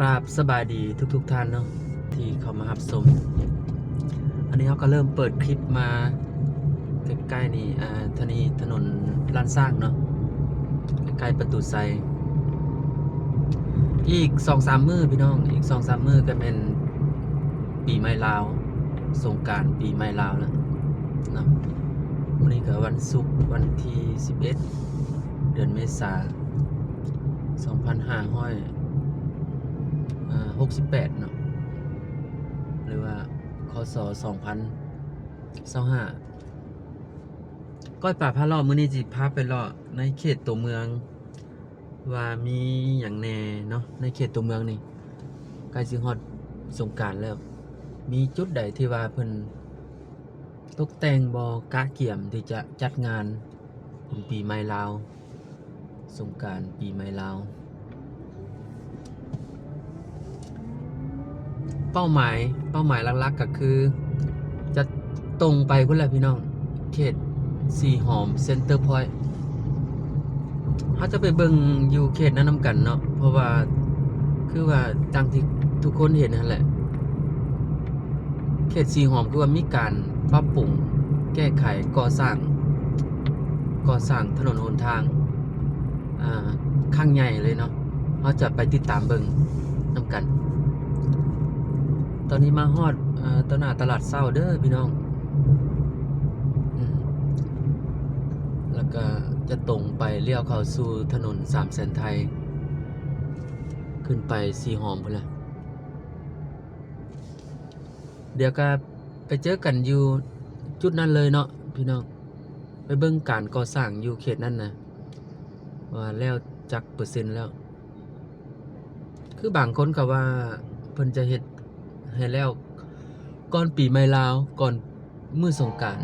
ກາບສະບາຍດີທຸກໆທ່ານເນາະ ທີ່ເຂົ້າມາຮັບຊົມ. ອັນນີ້ເຮົາກໍເລີ່ມເປີດຄລິບມາໃກ້ໆນີ້ ອາ ທະນີ ຖະໜົນລ້ານຊ້າງເນາະ ໃກ້ໆປະຕູໄຊ. ອີກສອງສາມມື້ພີ່ນ້ອງ ອີກສອງສາມມື້ກໍແມ່ນປີໃໝ່ລາວ ສົງການປີໃໝ່ລາວແລ້ວເນາະ. ມື້ນີ້ກໍວັນສຸກ ວັນທີສິບເອັດ ເດືອນເມສາ ສອງພັນຫ້າຮ້ອຍ ອ່າ ຫົກສິບແປດເນາະ ຫຼືວ່າ ຄ.ສ. ສອງພັນຊາວຫ້າ. ກ້ອຍປ່າພາເລາະ ມື້ນີ້ຊິພາໄປເລາະໃນເຂດຕົວເມືອງ ວ່າມີຫຍັງແດ່ເນາະ ໃນເຂດຕົວເມືອງນີ້ ໃກ້ຊິຮອດສົງການແລ້ວ ມີຈຸດໃດທີ່ວ່າເພິ່ນຕົກແຕ່ງບໍ່ ກະກຽມທີ່ຈະຈັດງານບຸນປີໃໝ່ລາວ ສົງການປີໃໝ່ລາວ. ເປົ້າໝາຍ ເປົ້າໝາຍຫຼັກໆກໍຄືຈະຕົງໄປພຸ້ນແຫຼະພີ່ນ້ອງ ເຂດສີຫອມ ເຊັນເຕີພອຍ. ເຮົາຈະໄປເບິ່ງຢູ່ເຂດນັ້ນນຳກັນເນາະ ເພາະວ່າຄືວ່າດັ່ງທີ່ທຸກຄົນເຫັນຫັ້ນແຫຼະ ເຂດສີຫອມຄືວ່າມີການປັບປຸງແກ້ໄຂ ກໍ່ສ້າງ ກໍ່ສ້າງຖະໜົນຫົນທາງ ອ່າ ຄັ້ງໃຫຍ່ເລີຍເນາະ. ເຮົາຈະໄປຕິດຕາມເບິ່ງນຳກັນ. ຕອນນີ້ມາຮອດ ເອີ ຕໍ່ໜ້າຕະຫຼາດເຊົ້າເດີພີ່ນ້ອງ ອືມ ແລ້ວກໍຈະຕົງໄປລ້ຽວເຂົ້າສູ່ຖະໜົນສາມແສນໄທ ຂຶ້ນໄປສີຫອມພຸ້ນລະ. ດຽວກໍໄປເຈີກັນຢູ່ຈຸດນັ້ນເລີຍເນາະພີ່ນ້ອງ ໄປເບິ່ງການກໍ່ສ້າງຢູ່ເຂດນັ້ນນະ ວ່າແລ້ວຈັກເປີເຊັນແລ້ວ. ຄືບາງຄົນກໍວ່າເພິ່ນຈະເຮັດໃຫ້ແລ້ວກ່ອນປີໃໝ່ລາວ ກ່ອນມື້ສົງການ.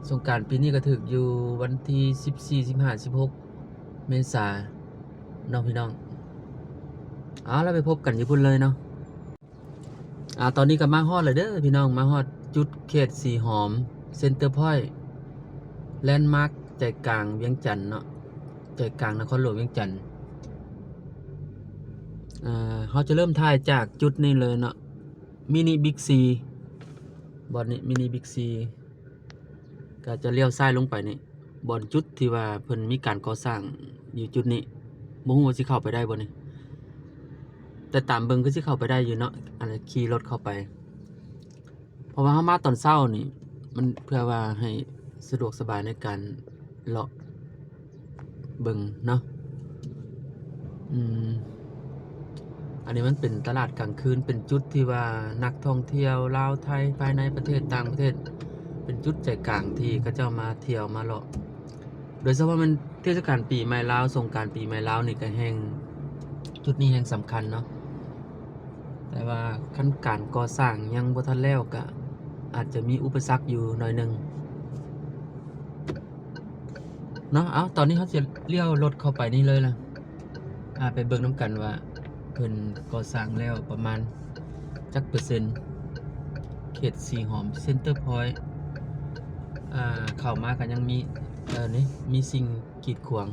ສົງການປີນີ້ກໍຖືກຢູ່ວັນທີສິບສີ່ ສິບຫ້າ ສິບຫົກ ເມສາເນາະພີ່ນ້ອງ. ເອົາ ແລ້ວໄປພົບກັນຢູ່ພຸ້ນເລີຍເນາະ. ອາ ຕອນນີ້ກໍມາຮອດແລ້ວເດີພີ່ນ້ອງ ມາຮອດຈຸດເຂດສີຫອມ ເຊັນເຕີພອຍ ແລນມາກໃຈກາງວຽງຈັນເນາະ ໃຈກາງນະຄອນຫຼວງວຽງຈັນ. ເຮົາຈະເລີ່ມຖ່າຍຈາກຈຸດນີ້ເລີຍເນາະ ມິນິບິກຊີ ບ່ອນນີ້ ມິນິບິກຊີ ກໍຈະລ້ຽວຊ້າຍລົງໄປນີ້ ບ່ອນຈຸດທີ່ວ່າເພິ່ນມີການກໍ່ສ້າງຢູ່ຈຸດນີ້ ບໍ່ຮູ້ວ່າຊິເຂົ້າໄປໄດ້ບໍ່ນີ້ ແຕ່ຕາມເບິ່ງຄືຊິເຂົ້າໄປໄດ້ຢູ່ເນາະ ອັນ ຂີ່ລົດເຂົ້າໄປ ເພາະວ່າເຮົາມາຕອນເຊົ້ານີ້ ມັນເພື່ອວ່າໃຫ້ສະດວກສະບາຍໃນການເລາະເບິ່ງເນາະ. ອືມ ອັນນີ້ມັນເປັນຕະຫຼາດກາງຄືນ ເປັນຈຸດທີ່ວ່ານັກທ່ອງທ່ຽວລາວໄທ ພາຍໃນປະເທດ ຕ່າງປະເທດ ເປັນຈຸດໃຈກາງທີ່ເຂົາເຈົ້າມາທ່ຽວມາເລາະ ໂດຍສະເພາະແມ່ນເທດສະການປີໃໝ່ລາວ ສົງການປີໃໝ່ລາວນີ້ກໍແຮ່ງ ຈຸດນີ້ແຮ່ງສຳຄັນເນາະ. ແຕ່ວ່າຄັນການກໍ່ສ້າງຍັງບໍ່ທັນແລ້ວ ກໍອາດຈະມີອຸປະສັກຢູ່ໜ້ອຍໜຶ່ງເນາະ. ເອົາ ຕອນນີ້ເຮົາຊິລ້ຽວລົດເຂົ້າໄປນີ້ເລີຍລະ ອາ ໄປເບິ່ງນຳກັນວ່າເພິ່ນກໍ່ສ້າງແລ້ວປະມານຈັກເປີເຊັນ ເຂດສີຫອມ ເຊັນເຕີພອຍ ອາ ເຂົ້າມາກໍຍັງມີ ເອີ ນີ້ ມີສິ່ງກີດຂວາງ.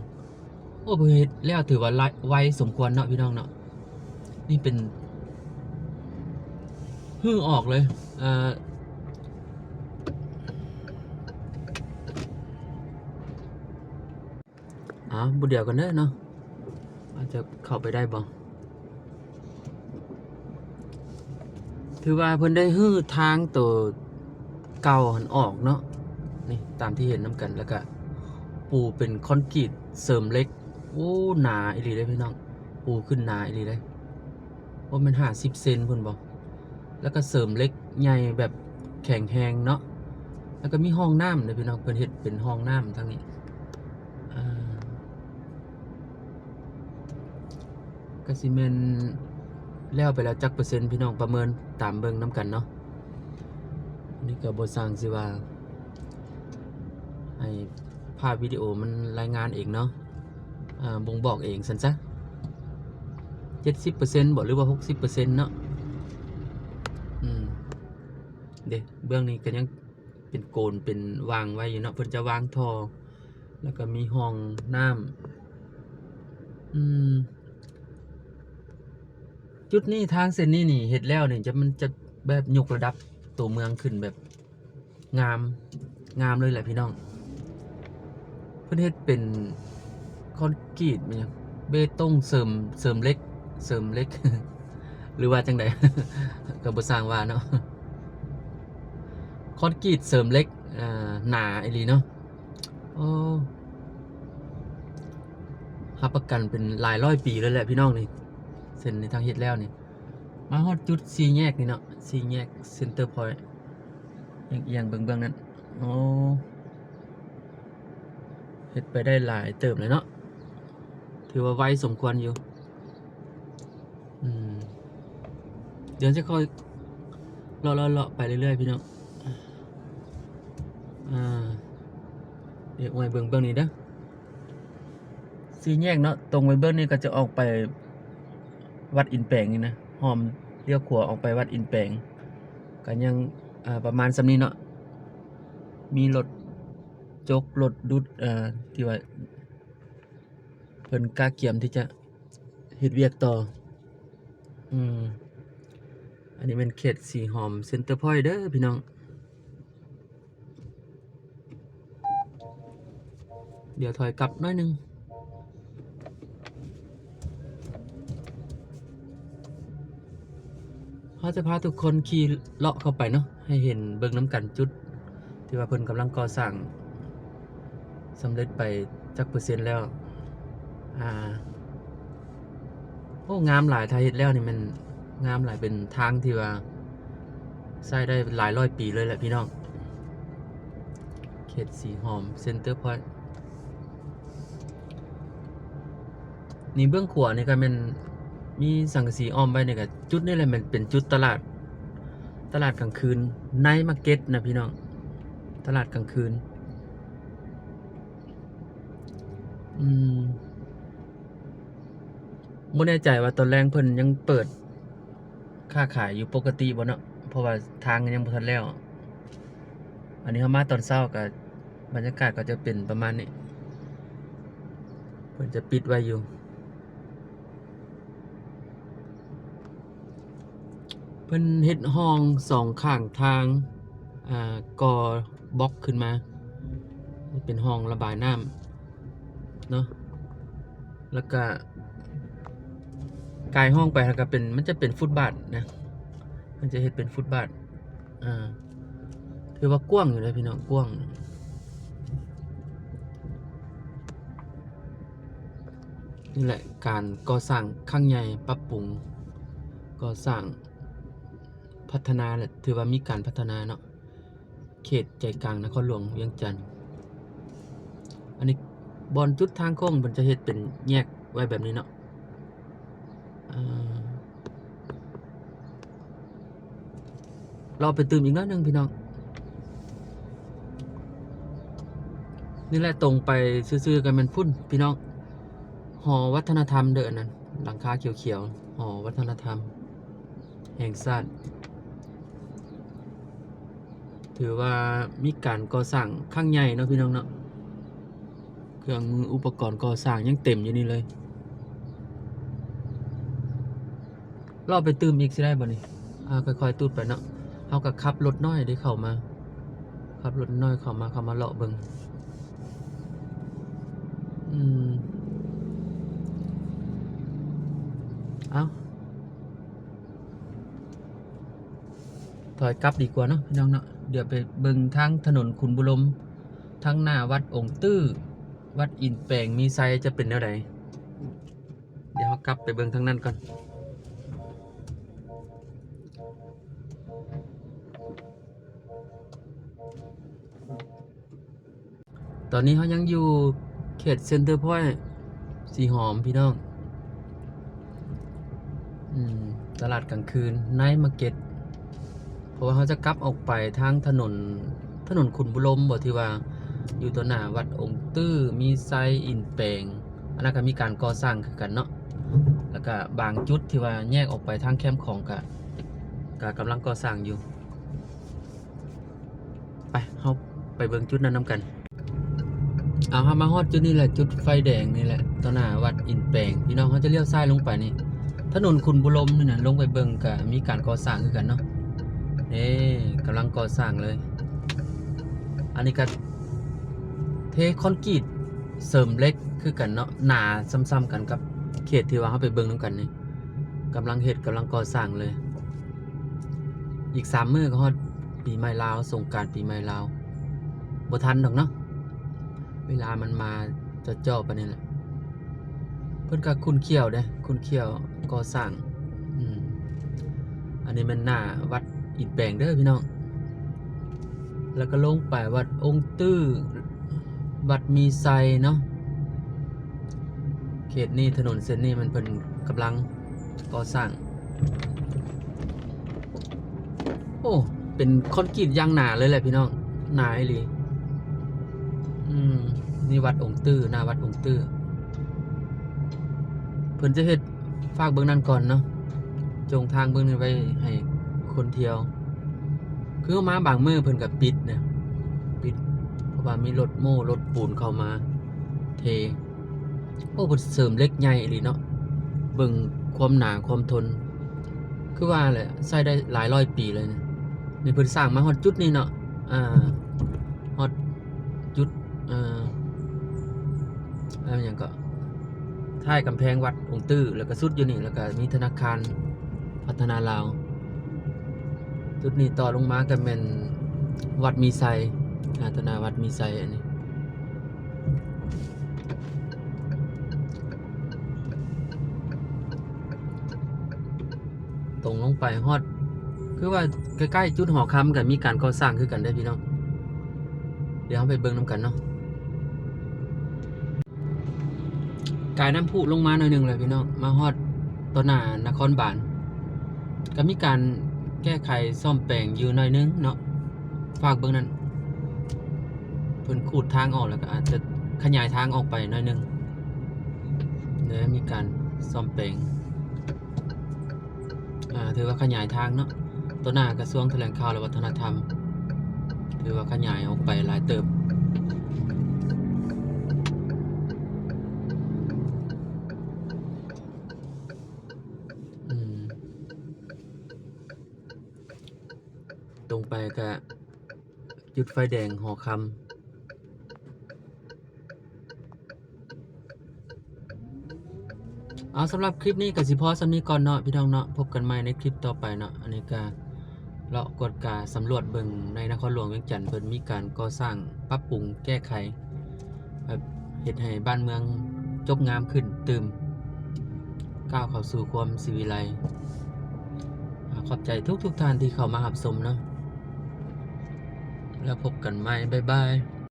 ໂອ້ ເພິ່ນເຮັດແລ້ວຖືວ່າໄວສົມຄວນເນາະພີ່ນ້ອງເນາະ. ນີ້ເປັນຮື້ອອກເລີຍ ເອີ ເອົາ ບໍ່ດຽວກັນເດີເນາະ ວ່າຈະເຂົ້າໄປໄດ້ບໍ່. ຖືວ່າເພິ່ນໄດ້ຮື້ທາງໂຕເກົ່າຫັ້ນອອກເນາະ ນີ້ຕາມທີ່ເຫັນນຳກັນ ແລ້ວກະປູເປັນຄອນກຣີດເສີມເຫຼັກ. ໂອ້ ໜາອີ່ຫຼີເດ້ພີ່ນ້ອງ ປູຂຶ້ນໜາອີ່ຫຼີເດ້ ບໍ່ແມ່ນຫ້າສິບເຊັນພຸ້ນບໍ່. ແລ້ວກະເສີມເຫຼັກໃຫຍ່ແບບແຂງແຮງເນາະ ແລ້ວກະມີຫ້ອງນ້ຳເດ້ພີ່ນ້ອງ ເພິ່ນເຮັດເປັນຫ້ອງນ້ຳທາງນີ້ ອ່າ ກໍຊິແມ່ນແລ້ວໄປແລ້ວຈັກເປີເຊັນ ພີ່ນ້ອງປະເມີນຕາມເບິ່ງນຳກັນເນາະ. ອັນນີ້ກໍບໍ່ຊ່າງຊິວ່າ ໃຫ້ພາບວິດີໂອມັນລາຍງານເອງເນາະ ອ່າ ບົ່ງບອກເອງຊັ້ນຊະ ເຈັດສິບເປີເຊັນບໍ ຫຼືວ່າຫົກສິບເປີເຊັນເນາະ. ອືມ ເດ ເບື້ອງນີ້ກໍຍັງເປັນໂກນເປັນຫວ່າງໄວ້ຢູ່ເນາະ ເພິ່ນຈະວາງທໍ່ ແລ້ວກໍມີຫ້ອງນ້ຳ ອືມ. ຈຸດນີ້ ທາງເສັ້ນນີ້ນີ້ເຮັດແລ້ວນີ້ ຈະ ມັນຈະແບບຍົກລະດັບຕົວເມືອງຂຶ້ນແບບງາມ ງາມເລີຍແຫຼະພີ່ນ້ອງ. ເພິ່ນເຮັດເປັນຄອນກຣີດ ແມ່ນຫຍັງ ເບຕົງເສີມ ເສີມເຫຼັກ ເສີມເຫຼັກ ຫຼືວ່າຈັ່ງໃດ ກໍບໍ່ຊ່າງວ່າເນາະ. ຄອນກຣີດເສີມເຫຼັກ ອ່າ ໜາອີ່ຫຼີເນາະ. ໂອ້ ຮັບປະກັນເປັນຫຼາຍຮ້ອຍປີເລີຍແຫຼະພີ່ນ້ອງນີ້ ເສັ້ນນີ້ທາງເຮັດແລ້ວນີ້. ມາຮອດຈຸດສີ່ແຍກນີ້ເນາະ ສີ່ແຍກເຊັນເຕີພອຍ ອຽງໆເບິ່ງເບື້ອງນັ້ນ. ໂອ້ ເຮັດໄປໄດ້ຫຼາຍເຕີບແລ້ວເນາະ ຖືວ່າໄວສົມຄວນຢູ່. ອືມ ດຽວຈະຄ່ອຍເລາະໆໆໄປເລື້ອຍໆ ພີ່ນ້ອງ. ອ່າ ດຽວອວຍເບິ່ງເບື້ອງນີ້ເດີ ສີ່ແຍກເນາະ. ຕົງໄປເບິ່ງນີ້ກໍຈະອອກໄປວັດອິນແປງນີ້ນະ ອ້ອມລ້ຽວຂວາອອກໄປວັດອິນແປງ ກໍຍັງ ອ່າ ປະມານສ່ຳນີ້ເນາະ. ມີລົດຈົກ ລົດດຸດ ເອີ ທີ່ວ່າ ເພິ່ນກະກຽມທີ່ຈະເຮັດວຽກຕໍ່. ອືມ ອັນນີ້ແມ່ນເຂດສີຫອມເຊັນເຕີພອຍເດີພີ່ນ້ອງ. ດຽວຖອຍກັບໜ້ອຍໜຶ່ງ. ເຮົາຈະພາທຸກຄົນຂີ່ເລາະເຂົ້າໄປເນາະ ໃຫ້ເຫັນເບິ່ງນຳກັນຈຸດທີ່ວ່າເພິ່ນກຳລັງກໍ່ສ້າງສຳເລັດໄປຈັກເປີເຊັນແລ້ວ. ອ່າ ໂອ້ ງາມຫຼາຍ ຖ້າເຮັດແລ້ວນີ້ແມ່ນງາມຫຼາຍ ເປັນທາງທີ່ວ່າໃຊ້ໄດ້ຫຼາຍຮ້ອຍປີເລີຍແຫຼະພີ່ນ້ອງ. ເຂດສີຫອມເຊັນເຕີພອຍ ນີ້ເບື້ອງຂວານີ້ກໍແມ່ນມີສັງກະສີອ້ອມໄວ້ນີ້ ກໍຈຸດນີ້ແຫຼະແມ່ນເປັນຈຸດຕະຫຼາດ ຕະຫຼາດກາງຄືນ ໄນມາເກັດນະພີ່ນ້ອງ ຕະຫຼາດກາງຄືນ. ອືມ ບໍ່ແນ່ໃຈວ່າຕອນແລງເພິ່ນຍັງເປີດ ຄ້າຂາຍຢູ່ປົກກະຕິບໍ່ເນາະ ເພາະວ່າທາງຍັງບໍ່ທັນແລ້ວ. ອັນນີ້ເຮົາມາຕອນເຊົ້າກໍບັນຍາກາດກໍຈະເປັນປະມານນີ້ ເພິ່ນຈະປິດໄວ້ຢູ່. ເພິ່ນເຮັດຮ່ອງສອງຂ້າງທາງ ອ່າ ກໍ່ບລັອກຂຶ້ນມາ ເປັນຮ່ອງລະບາຍນ້ຳເນາະ ແລ້ວກະກາຍຮ່ອງໄປ ແລ້ວກະເປັນ ມັນຈະເປັນຟຸດບາດນະ ມັນຈະເຮັດເປັນຟຸດບາດ. ອ່າ ຖືວ່າກວ້າງຢູ່ເດ້ພີ່ນ້ອງ ກວ້າງ. ນີ້ແຫຼະ ການກໍ່ສ້າງຄັ້ງໃຫຍ່ ປັບປຸງ ກໍ່ສ້າງ ພັດທະນາແຫຼະ ຖືວ່າມີການພັດທະນາເນາະ ເຂດໃຈກາງນະຄອນຫຼວງວຽງຈັນ. ອັນນີ້ບ່ອນຈຸດທາງໂຄ້ງ ເພິ່ນຈະເຮັດເປັນແຍກໄວ້ແບບນີ້ເນາະ. ອ່າ ເລາະໄປຕື່ມອີກໜ້ອຍໜຶ່ງພີ່ນ້ອງ. ນີ້ແຫຼະ ຕົງໄປຊື່ໆ ກໍແມ່ນພຸ້ນພີ່ນ້ອງ ຫໍວັດທະນະທຳເດີ ອັນນັ້ນ ຫຼັງຄາຂຽວໆ ຫໍວັດທະນະທຳແຫ່ງຊາດ. ຖືວ່າມີການກໍ່ສ້າງຄັ້ງໃຫຍ່ເນາະພີ່ນ້ອງເນາະ. ເຄື່ອງມືອຸປະກອນກໍ່ສ້າງຍັງເຕັມຢູ່ນີ້ເລີຍ. ເລາະໄປຕື່ມອີກຊິໄດ້ບໍ່ນີ້? ອ່າ ຄ່ອຍໆຕູດໄປເນາະ. ເຮົາກໍຂັບລົດນ້ອຍເດ້ເຂົ້າມາ ຂັບລົດນ້ອຍເຂົ້າມາ ເຂົ້າມາເລາະເບິ່ງ. ອືມ ເອົ້າ ຖອຍກັບດີກວ່າເນາະພີ່ນ້ອງເນາະ. ດຽວໄປເບິ່ງທາງຖະໜົນຂຸນບຸລົມ ທາງໜ້າວັດອົງຕື້ ວັດອິນແປງມີໄຊຈະເປັນແນວໃດ. ດຽວເຮົາກັບໄປເບິ່ງທາງນັ້ນກ່ອນ. ຕອນນີ້ເຮົາຍັງຢູ່ເຂດເຊັນເຕີພອຍສີຫອມພີ່ນ້ອງ. ອືມ ຕະຫຼາດກາງຄືນ ໄນມາເກັດ ເພາະວ່າເຮົາຈະກັບອອກໄປທາງຖະໜົນ ຖະໜົນຂຸນບຸລົມບໍ ທີ່ວ່າຢູ່ຕໍ່ໜ້າວັດອົງຕື້ ມີໄຊ ອິນແປງ ອັນນັ້ນກໍມີການກໍ່ສ້າງຄືກັນເນາະ. ແລ້ວກໍບາງຈຸດທີ່ວ່າແຍກອອກໄປທາງແຄມຂອງ ກະ ກະກຳລັງກໍ່ສ້າງຢູ່. ໄປ ເຮົາໄປເບິ່ງຈຸດນັ້ນນຳກັນ. ເອົາ ເຮົາມາຮອດຈຸດນີ້ແຫຼະ ຈຸດໄຟແດງນີ້ແຫຼະ ຕໍ່ໜ້າວັດອິນແປງ. ພີ່ນ້ອງ ເຮົາຈະລ້ຽວຊ້າຍລົງໄປນີ້ ຖະໜົນຂຸນບູລົມນີ້ນະ ລົງໄປເບິ່ງກະມີການກໍ່ສ້າງຄືກັນເນາະ. ເດ້ ກຳລັງກໍ່ສ້າງເລີຍ. ອັນນີ້ກະເທຄອນກຣີດເສີມເຫຼັກຄືກັນເນາະ, ໜາຊ່ຳໆກັນກັບເຂດທີ່ວ່າເຮົາໄປເບິ່ງນຳກັນນີ້. ກຳລັງເຮັດ ກຳລັງກໍ່ສ້າງເລີຍ. ອີກສາມມື້ກໍຮອດປີໃໝ່ລາວ, ສົງການປີໃໝ່ລາວ. ບໍ່ທັນດອກເນາະ, ເວລາມັນມາເຈາະໆປານນີ້ແຫຼະ. ເພິ່ນກໍຂຸ້ນຂ້ຽວເດ້, ຂຸ້ນຂ້ຽວກໍ່ສ້າງ. ອືມ ອັນນີ້ແມ່ນໜ້າວັດອິນແປງເດີພີ່ນ້ອງ. ແລ້ວກໍລົງໄປວັດອົງຕື້, ວັດມີໄຊເນາະ. ເຂດນີ້ ຖະໜົນເສັ້ນນີ້ມັນເພິ່ນກຳລັງກໍ່ສ້າງ. ໂອ້ ເປັນຄອນກຣີດຢ່າງໜາເລີຍແຫຼະພີ່ນ້ອງ, ໜາອີ່ຫຼີ. ອືມ ນີ້ວັດອົງຕື້, ໜ້າວັດອົງຕື້. ເພິ່ນຈະເຮັດຟາກເບື້ອງນັ້ນກ່ອນເນາະ, ຈົ່ງທາງເບື້ອງນີ້ໄວ້ໃຫ້ຄົນທ່ຽວ. ຄືມາບາງມື້ເພິ່ນກໍປິດນະ, ປິດ ເພາະວ່າມີລົດໂມ້ລົດປູນເຂົ້າມາເທ. ໂອ້ ເພິ່ນເສີມເຫຼັກໃຫຍ່ອີ່ຫຼີເນາະ, ເບິ່ງຄວາມໜາຄວາມທົນ. ຄືວ່າແຫຼະ ໃຊ້ໄດ້ຫຼາຍຮ້ອຍປີເລີຍນະ. ນີ້ເພິ່ນສ້າງມາຮອດຈຸດນີ້ເນາະ, ອ່າ ຮອດຈຸດ ເອີ ເອີ້ນຫຍັງເກາະ, ທ້າຍກຳແພງວັດອົງຕື້, ແລ້ວກໍສຸດຢູ່ນີ້ ແລ້ວກໍມີທະນາຄານພັດທະນາລາວ. ຈຸດນີ້ຕໍ່ລົງມາກໍແມ່ນວັດມີໄຊ, ອາ ຕໍ່ໜ້າວັດມີໄຊອັນນີ້. ຕົງລົງໄປຮອດ ຄືວ່າໃກ້ໆຈຸດຫໍຄຳກໍມີການກໍ່ສ້າງຄືກັນເດ້ພີ່ນ້ອງ. ດຽວເຮົາໄປເບິ່ງນຳກັນເນາະ. ກາຍນ້ຳພຸລົງມາໜ້ອຍໜຶ່ງແລ້ວພີ່ນ້ອງ, ມາຮອດຕໍ່ໜ້ານະຄອນບານ. ກໍມີການແກ້ໄຂສ້ອມແປງຢູ່ໜ້ອຍໜຶ່ງເນາະ, ຟາກເບື້ອງນັ້ນ ເພິ່ນຂູດທາງອອກ ແລ້ວກໍອາດຈະຂະຫຍາຍທາງອອກໄປໜ້ອຍໜຶ່ງ, ແລ້ວມີການສ້ອມແປງ. ອ່າ ຖືວ່າຂະຫຍາຍທາງເນາະ, ຕໍ່ໜ້າກະຊວງຖະແຫຼງຂ່າວ ແລະ ວັດທະນະທຳ ຖືວ່າຂະຫຍາຍອອກໄປຫຼາຍເຕີບ. ອືມ ຕົງໄປກະຈຸດໄຟແດງຫໍຄຳ. ເອົາ ສຳລັບຄລິບນີ້ກໍຊິພໍສ່ຳນີ້ກ່ອນເນາະພີ່ນ້ອງເນາະ, ພົບກັນໃໝ່ໃນຄລິບຕໍ່ໄປເນາະ. ອັນນີ້ກໍເລາະກວດກາສຳຫຼວດເບິ່ງໃນນະຄອນຫຼວງວຽງຈັນ ເພິ່ນມີການກໍ່ສ້າງປັບປຸງແກ້ໄຂ ແບບເຮັດໃຫ້ບ້ານເມືອງຈົບງາມຂຶ້ນຕື່ມ, ກ້າວເຂົ້າສູ່ຄວາມສີວິໄລ. ອາ ຂອບໃຈທຸກໆທ່ານທີ່ເຂົ້າມາຮັບຊົມເນາະ, ແລ້ວພົບກັນໃໝ່. ບາຍບາຍ.